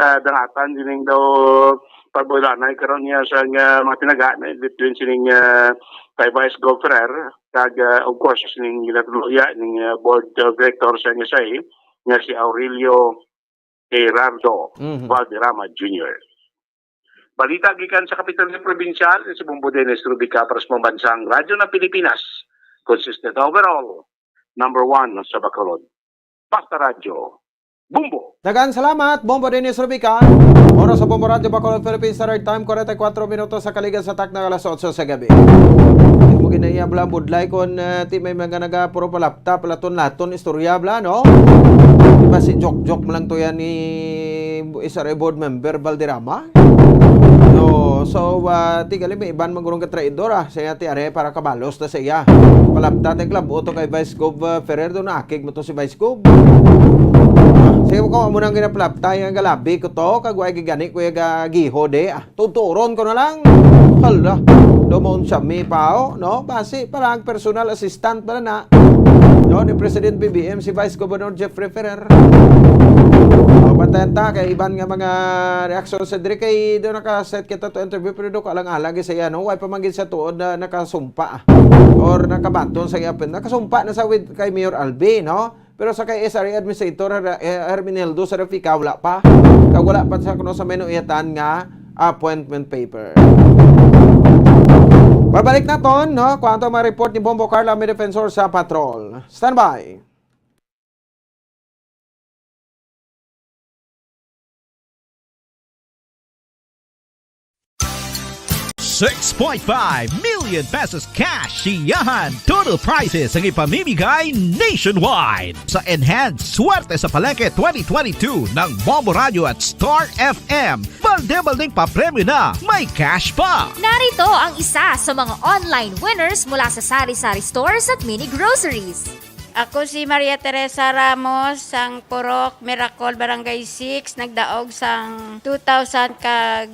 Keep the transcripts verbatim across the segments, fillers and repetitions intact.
ah, dangatan dining daw pagbulanay karon niya sa nga mga tinaga na between sining, ah, kay Vice Gov Ferrer kag, ah, of course, sining ginatuluya ning, ah, board of director sa N S I nga si Aurelio Gerardo Mhm. Valderrama Junior. Balita gikan sa kapital nga probinsyal, si Bombo Dennis Rubica para sa Pambansang Radyo ng Pilipinas. Consistent overall, number one sa Bacolod. Basta Radyo, Bombo! Daghang salamat, Bombo Dennis Rubica. Oras sa Bombo Radyo Bacolod, Philippine Standard Time, forty-four minutos sa kaligan sa takna alas otso sa gabi. Di mo ginaiya bala budlay kon, eh, ti may mga naga puro palapta, palaton-laton, istorya bala, no? Di ba si joke-joke mo lang to yan ni S R A board member Valderrama? No, so, ah, ti gali may iban man gurong ka traidor, ah. Siya ti are para kabalos na siya. Palapta ti klabo to kay Vice Gov, ah, Ferrer, do naakig mo to si Vice Gov. Ah, sige ko, amo nang ginapalapta, yung galabi ko to, kag way gigani ko yung gagiho, de, ah. Tuturon ko na lang. Hala, dumaon sa mi pa, oh, no? Basi, parang personal assistant pala na. No, ni President B B M, si Vice Governor Jeffrey Ferrer. O, bantayan ta, kay iban nga mga reaksyon sa diri kay do naka-set kita to interview, pero do ka lang alang sa iya, no? Way pa man gid sa tuod na nakasumpa, ah. Or nakabaton sa iya, nakasumpa na sa with kay Mayor Albi, no? Pero sa kay S R A Administrator Her-, eh, Hermineldo Serafika, wala pa. Kag wala pa sa kuno sa minuitan nga appointment paper. Pabalik naton, no? Kuwanto ang mga report ni Bombo Carla, may defensor sa patrol. Standby. Six point five million pesos cash siyahan total prizes ang ipamimigay nationwide sa Enhanced Swerte sa Palengke twenty twenty-two ng Bombo Radio at Star F M. Balde-baldeng papremyo na, may cash pa! Narito ang isa sa mga online winners mula sa Sari-Sari Stores at Mini Groceries. Ako si Maria Teresa Ramos, sang Purok Miracle, Barangay six, nagdaog sang two thousand kag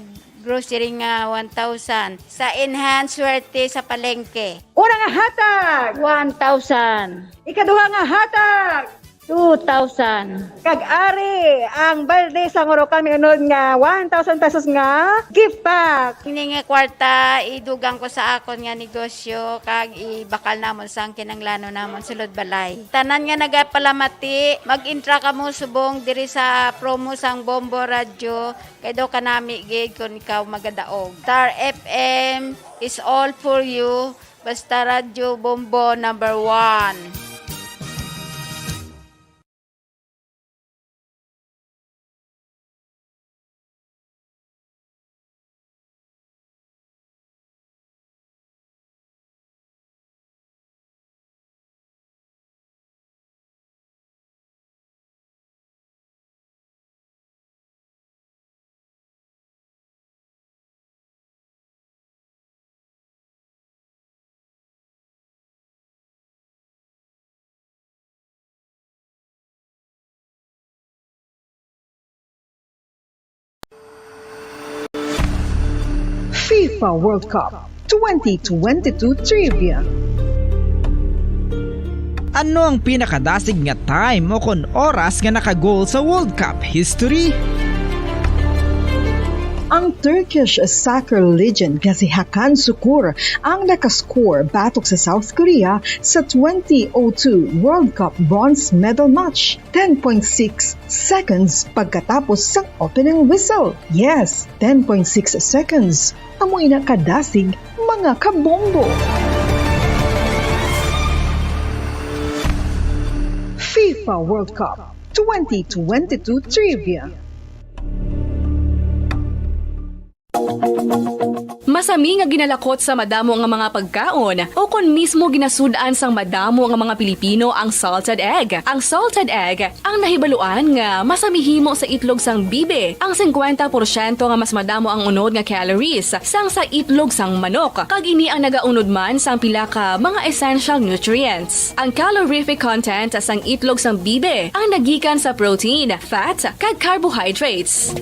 grocery nga one thousand. Sa Enhance Swerte sa Palengke. Una nga hatag! One thousand. Ikaduha nga hatag! Two thousand. Kag ari ang balde sa Ngorokan, may unod nga one thousand pesos nga gift pack. Ini nga kwarta, idugang ko sa akon nga negosyo, kag ibakal namon sang kinanglanon namon sulod balay. Tanan nga nagapalamati, mag-intra kamo subong diri sa promo sang Bombo Radyo, kay daw kanami gid kon ikaw magadaog. Star F M is all for you. Basta Radyo Bombo number one. FIFA World Cup twenty twenty-two Trivia. Ano ang pinakadasig nga time o kon oras nga naka-goal sa World Cup history? Ang Turkish soccer legend nga si Hakan Sukur ang nakascore batok sa South Korea sa twenty oh two World Cup bronze medal match, ten point six seconds pagkatapos sang opening whistle. Yes, ten point six seconds. Amo ina kadasig, mga kabombo. FIFA World Cup twenty twenty-two Trivia. Masami nga ginalakot sa madamo nga mga pagkaon o kon mismo ginasud-an sang madamo nga mga Pilipino ang salted egg. Ang salted egg ang nahibaluan nga masami himo sa itlog sang bibe, ang singkwenta porsyento nga mas madamo ang unod nga calories sang sa itlog sang manok, kag ini ang nagaunod man sang pila ka mga essential nutrients. Ang calorific content sang itlog sang bibe ang nagikan sa protein, fat, kag carbohydrates.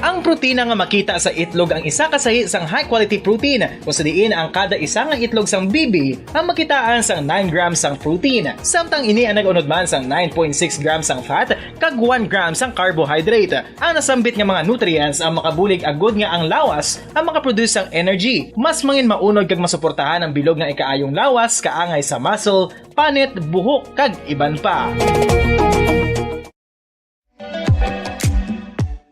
Ang Protina nga makita sa itlog ang isa ka sahi sang high-quality protein, kung sa diin ang kada isa nga itlog sang bibi ang makitaan sang nine grams sang protein, samtang ini ang nag-unod man sang nine point six grams sang fat kag one gram sang carbohydrate. Ang nasambit nga mga nutrients ang makabulig agud nga ang lawas ang makaproduce sang energy, mas mangin maunod kag masuportahan ang bilog nga ikaayong lawas, kaangay sa muscle, panit, buhok, kag iban pa.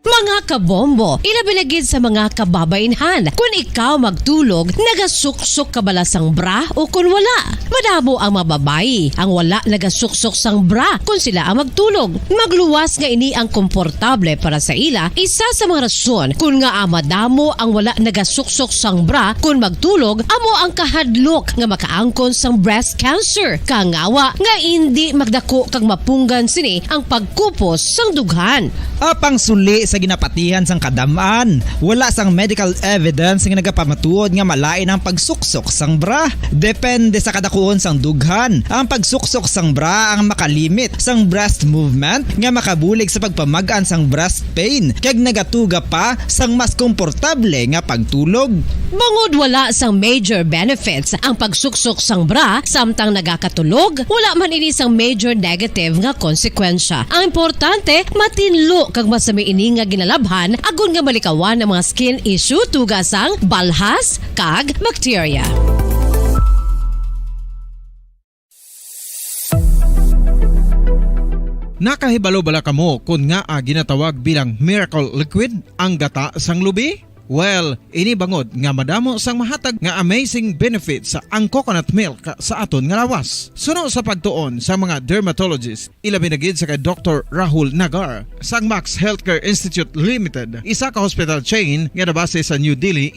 Mga kabombo, ilabi na gid sa mga kababainhan, kun ikaw magtulog, nagasuksok ka bala sang bra o kun wala? Madamo ang mga babayi ang wala nagasuksok sang bra kun sila ang magtulog. Magluwas nga ini ang komportable para sa ila, isa sa mga rason kun ngaa madamo ang wala nagasuksok sang bra kun magtulog amo ang kahadlok nga makaangkon sang breast cancer. Kangawa nga indi magdako kag mapunggan sini ang pagkupos sang dughan. Apang suli sa ginapatihan sang kadam-an, wala sang medical evidence nga nagapamatuod nga malain ang pagsuksok sang bra. Depende sa kadakuon sang dughan, ang pagsuksok sang bra ang makalimit sang breast movement nga makabulig sa pagpamag-an sang breast pain kag nagatuga pa sang mas komportable nga pagtulog. Bangod wala sang major benefits ang pagsuksok sang bra samtang nagakatulog, wala man ini sang major negative nga konsekwensya. Ang importante, matinlo kag masami ini nga ginalabhan agud nga malikawan ang mga skin issue tuga sang balhas kag bakterya. Nakahibalo bala kamo kon ngaa ginatawag bilang miracle liquid ang gata sang lubi? Well, ini bangod nga madamo sang mahatag nga amazing benefits ang coconut milk sa aton nga lawas. Suno sa pagtuon sa mga dermatologist, ilabi na gid sa kay Doktor Rahul Nagar sang Max Healthcare Institute Limited, isa ka hospital chain nga nabase sa New Delhi,